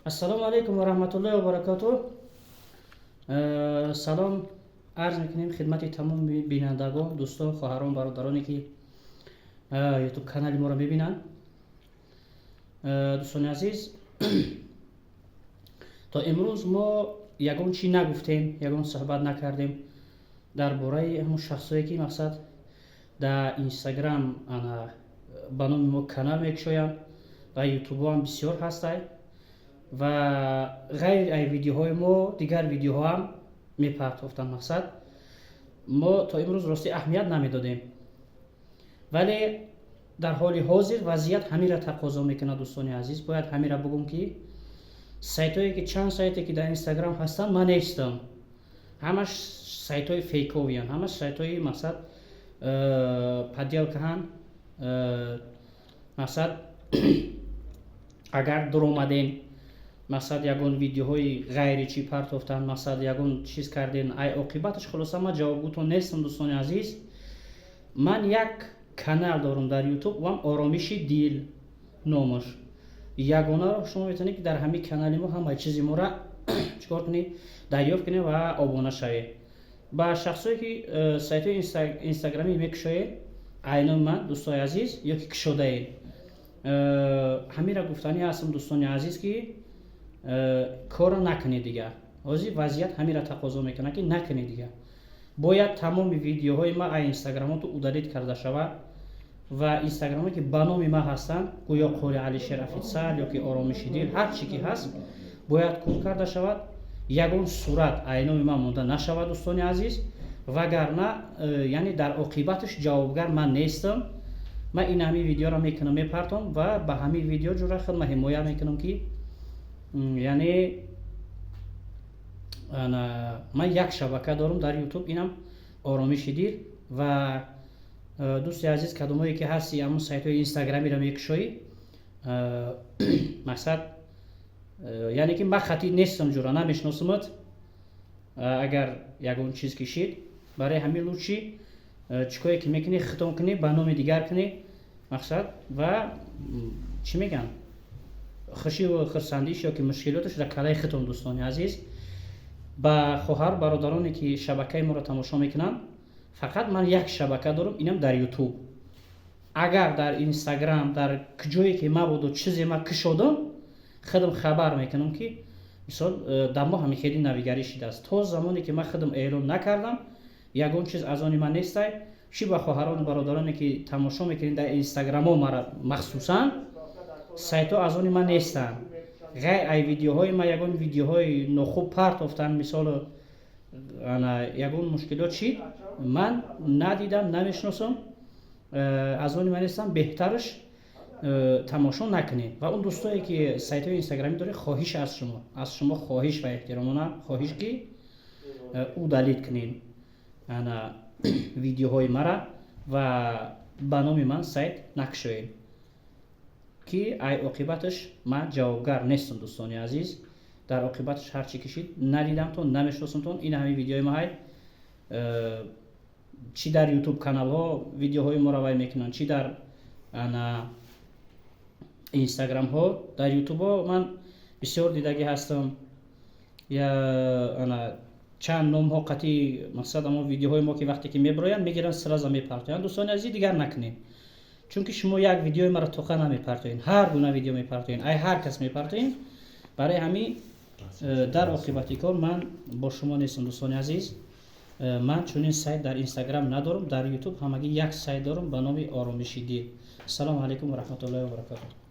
Ассалому алайкум ва раҳматуллоҳи ва баракатуҳ. Салом арз мекунем хидмати тамоми бинандагон, дӯстон, хоҳарон, бародароне, ки Ютуб канали моро мебинанд. Дӯстони азиз, то имрӯз мо ягон чӣ нагуфтем, ягон суҳбат накардем дар бораи ҳамон шахсое, ки мақсад дар Инстаграм ана ба номи мо канал мекушоянд ва Ютубҳоам бисёр ҳастай ва ғайр ай видеоҳои мо дигар видеоҳоам мепартофтанд. Мақсад, мо то имрӯз ростӣ аҳамият намедодем, вале дар ҳоли ҳозир вазъият ҳамира тақозо мекунад. Дӯстони азиз, бояд ҳамира бугум, ки сайтое ки, чанд сайте ки дар Инстаграм ҳастанд, ман нестам, ҳамаш сайтҳои фейковиянд, ҳамаш сайтҳои мақсад подделка ҳанд. Мақсад, агар дуромадем, мақсад, ягон видеоҳои ғайри чӣ партофтан, мақсад, ягон чиз карден, ай оқибаташ, хулоса, ман ҷавобгӯтон нестам. Дӯстони азиз, ман як канал дорам дар Ютуб, вам «Оромиши дил» номаш. Ягонаро шумо метавонед, ки дар ҳамин канали мо ҳамаи чизи моро чикор кунед, дарёфт кунед ва обуна шавед. Ба шахсое ки сайтҳои инстаграмӣ мекушоед айноми ман, дӯстои азиз, ё ки кушодаед, ҳамира гуфтанӣ ҳастам, дӯстони азиз, ки корро накунед дигар. Ҳозир вазъият ҳамира тақозо мекунад, ки накунед дигар. Бояд тамоми видеоҳои ма ай инстаграмоту удалить карда шавад ва инстаграмое ки ба номи ма ҳастанд, гӯё Қори Алишер Официал ё ки «Оромиши дил», ҳар чӣ ки ҳаст, бояд кур карда шавад, ягон сурат айноми ман монда нашавад, дӯстони азиз. Вагарна яъне дар оқибаташ ҷавобгар ман нестам. Ман ин ҳамин видеоро мекунам, мепартом ва ба ҳамин видео ҷура худ ман ҳимоя мекунам, ки яъне ман як шабака дорам дар Ютуб, инам «Оромиши дил». Ва дӯсти азиз, кадомое ки ҳасти, ҳамун сайтҳои инстаграмиро мекушоӣ, мақсад, яъне ки ман хатӣ нестам, ҷура намешиносумат. Агар ягон чиз кишид, барои ҳамин лучше чӣ кое ки мекунӣ, хитом кунӣ, ба номи дигар кунӣ, мақсад, ва чӣ мегӯянд, хушиву хурсандиш ё ки мушкилоташ дар калаи хитом. Дӯстони азиз, ба хоҳар бародароне ки шабакаи моро тамошо мекунанд, фақат ман як шабака дорам, инам дар Ютуб. Агар дар Инстаграм, дар ҷое ки мабодо чизе ма кушодам, худам хабар мекунам, ки мисол дар мо ҳамин хеле навигарӣ шидааст. То замоне ки ман худам эълон накардам, ягон чиз аз они ман нестай. Чӣ ба хоҳарону бародароне ки тамошо мекунед дар инстаграмҳо мара, махсусан сайтҳо аз они ман нестанд. Ғайр ай видеоҳои ман ягон видеоҳои нохуб партофтан, мисол, ана ягон мушкилот шид, ман надидам, намешиносам, аз они ман нестам. Беҳтараш тамошо накунед. Ва он дӯстое ки сайтҳои инстаграмӣ доред, хоҳиш аз шумо, хоҳиш ва эҳтиромона хоҳиш, ки удалить кунед ана видеоҳои мара ва ба номи ман сайт накушоед, ки ай оқибаташ ман ҷавобгар нестам. Дӯстони азиз, дар оқибаташ ҳар чӣ кишид, надидамтон, намешиносамтон. Ин ҳамин видеои ма ҳай, чӣ дар Ютуб каналҳо видеоҳои моро вай мекунанд, чӣ дар ана инстаграмҳо. Дар Ютубҳо ман бисёр дидагӣ ҳастам, я ана чанд номҳо қатъи, мақсад, амо видеоҳои мо ки вақте ки мебироянд, мегиранд, сразу мепартоянд. Дӯстони азиз, дигар накунед, чунки шумо як видеои маро тоқа намепартоед, ҳар гуна видео мепартоед, ай ҳар кас мепартоед. Барои ҳамин дар оқибати кор ман бо шумо нестам. Дӯстони азиз, ман чунин сайт дар Инстаграм надорам, дар Ютуб ҳамагӣ як сайт дорам ба номи «Оромиши дил». Ассалому алайкум ва раҳматуллоҳи ва баракатуҳ.